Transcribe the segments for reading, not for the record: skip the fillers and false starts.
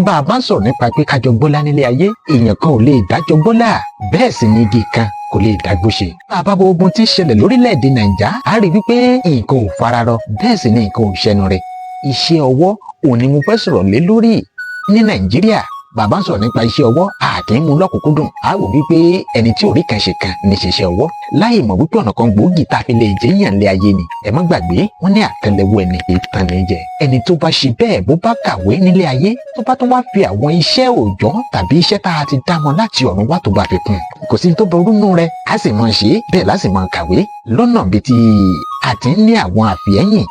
Bá a bá ń sọ̀rọ̀ nípa pé kájọ gbọ́lá nílé ayé, èèyàn kan ò lè dájọ́ gbọ́lá, bẹ́ẹ̀ sì ni igi kan kò lè dágbó ṣe. Bá a bá wo ogun tí ń ṣẹlẹ̀ lórílẹ̀‐èdè Nàìjà, á rí wípé nǹkan ò fararọ, bẹ́ẹ̀ sì ni nǹkan ò ṣẹnu rẹ̀. Iṣẹ́ ọwọ́ òní mo fẹ́ sọ̀rọ̀ lé lórí. Ní Nàìjíríà, bàbá ń sọ̀rọ̀ nípa iṣẹ́ ọwọ́, àkì ń mú lọ́kùnkúndùn. Á wò wípé ẹni tí orí kan ṣe kan ní ṣiṣẹ́ ọwọ́, láì mọ̀ wípé ọ̀nà kan gbòógì tá a fi lè jẹ́yàn lé ayé ni. Ẹ má gbàgbé, wọ́n ní àtẹ́lẹwọ́ ẹni ìtàn ní jẹ. Ẹni tó bá ṣe bẹ́ẹ̀, bó bá kàwé nílé ayé, tó bá tún wá fi àwọn iṣẹ́ òòjọ́ tàbí iṣẹ́ tá a ti dá mọ́ láti ọ̀run wá tó bá fi kún, kò sí tó burú nù rẹ̀. Á sì máa ṣe bẹ́ẹ̀ láti máa kàwé lọ́nà bíi ti àti ní àwọn àfihẹ́yìn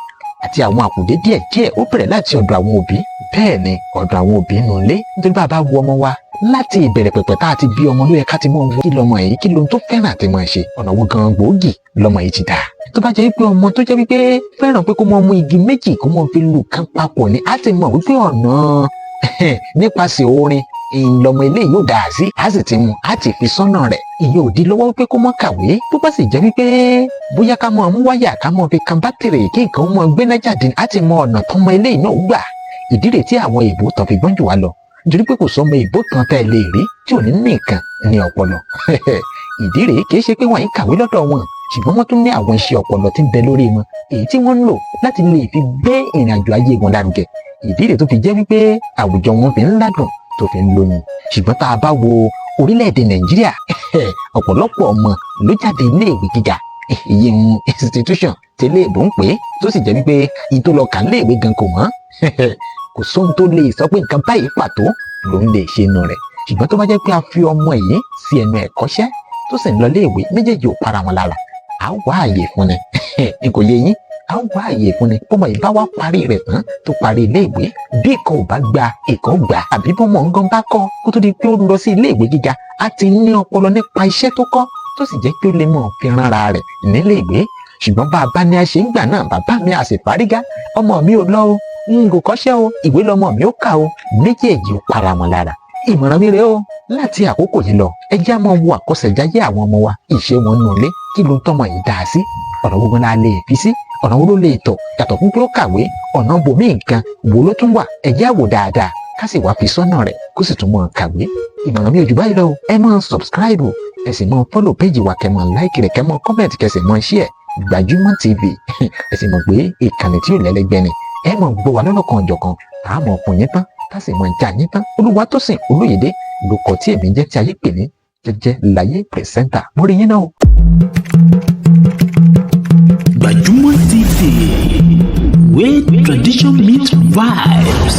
àti àwọn àkùdé díẹ̀díẹ̀. Ó bẹ̀rẹ̀ láti ọ̀dọ̀ àwọn òbí, bẹ́ẹ̀ ni, ọ̀dọ̀ àwọn òbí nù lé, nítorí bàbá wo ọmọ wa láti ìbẹ̀rẹ̀ pẹ̀pẹ̀ tá a ti bí ọmọ, ló yẹ ká ti mọ̀ kí lọmọ yìí, kí lóhun tó fẹ́ràn àti máa ṣe, ọ̀nà wo gan gbòógì lọmọ yìí ti dà. Tó bá jẹ́ pé ọmọ tó jẹ́ wípé fẹ́ràn pé kó mọ mú igi méjì kó mọ fi lù kán papọ̀ ni, á ti mọ̀ wípé ọ̀nà nípasẹ̀ orin ìlọmọ ilé yóò dà sí, á sì ti mú, á ti fi sọ́nà rẹ̀. Ìyẹn ò di lọ́wọ́ wípé kó mọ́ kàwé. Tó bá sì jẹ́ wípé bóyá ká mọ̀ mú wáyà, ká mọ̀ fi kan bátìrì kí nǹkan mọ̀ gbéná jáde, á ti mọ ọ̀nà tọmọ ilé náà gbà. Ìdí rèé tí àwọn ìbò tán fi gbọ́n jù wá lọ, nítorí pé kò sọmọ ìbò kan tẹ́ ẹ lè rí tí ò ní nìkan ní ọpọlọ. Ìdí rèé, kì í ṣe pé wọ́n ń kàwé lọ́dọ̀ wọn, ṣùgbọ́n wọ́n tún ní àwọn iṣẹ́ ọpọlọ tí ń bẹ lórí wọn, èyí tí wọ́n ń lò láti lè fi gbé ìrìn àjò ayé wọn lárugẹ. Ìdí rèé tó fi jẹ́ wípé àwùjọ wọn fi ń ládùn, tó fi ń lóyún. Ṣùgbọ́n tá a bá wo orílẹ̀-èdè Nàìjíríà, ọ̀pọ̀lọpọ̀ ọmọ ló jáde iléèwé gíga, ìyẹn institution tí iléèbó ń pè é, tó sì jẹ́ wípé ìyí tó lọ kà léèwé gan kò mọ̀. Kò sóhun tó lè sọ pé nǹkan báyìí pàtó ló ń lè ṣe inú rẹ̀. Ṣùgbọ́n tó bá jẹ́ pé a fi ọmọ yìí sí ẹnu ẹ̀kọ́ṣẹ́, tó sì ń lọ léèwé, méjèèjì ò para wọn lára. À wá àyè fún ni, n kò yé yín, à wá àyè fún ni. Bọ́mọ yìí bá wá parí rẹ̀ tán, tó parí iléèwé, bí ìkan ò bá gba, ìkan gbà, àbí bọ́mọ nǹkan bá kọ́ kó tó di pé ó lọ sí iléèwé gíga, á ti ní ọpọlọ nípa iṣẹ́ tó kọ́, tó sì jẹ́ pé ó lè mọ̀ fi ránra rẹ̀ níléèwé. Ṣùgbọ́n bá a bá ní a ṣe ń gbà náà, bàbá mi a sì fárígá, ọmọ mi ò lọ o, n kò kọ́ṣẹ́ o, ìwé lọmọ mi ó kà o. Méjèèjì ó para wọn lára. Ìmọ̀ràn mi rèé o. Láti àkókò yìí lọ, ẹ jẹ́ á máa wo àkọsẹ̀jáyé àwọn ọmọ wa, ìṣe wọn nù lé, kí ló ń tọ́mọ yìí dáa sí, ọ̀nà gbogbo náà lè fi sí, ọ̀nà wo ló lè tọ̀ yàtọ̀ fún pé ó kàwé, ọ̀nà bòmíì nǹkan wo ló tún wà. Ẹ jẹ́ á wò dáadáa, ká sì wá fi sọ́nà rẹ̀, kó sì tún máa kàwé. Ìmọ̀ràn mi ò jù báyìí lọ. Ẹ máa subscribe, ẹ sì máa follow page wa, kẹ́ máa like rẹ̀, kẹ́ máa comment, kẹ́ sì máa share Gbajúmọ̀ TV. Ẹ sì mọ̀ pé ìkànnì tí ò lẹ́lẹ́gbẹ́ ni. Ẹ máa gbọ́ wa lọ́lọ́kan ọ̀jọ̀kan, a máa fún yín tán, ká sì máa já yín tán. Olúwatósìn Olóyèdé lóko tí èmi jẹ́, tí ayé pè ní Jẹ́jẹ́ Láyé presenter. Mo rí yín náà o. Gbajúmọ̀ TV, where tradition meets vibes.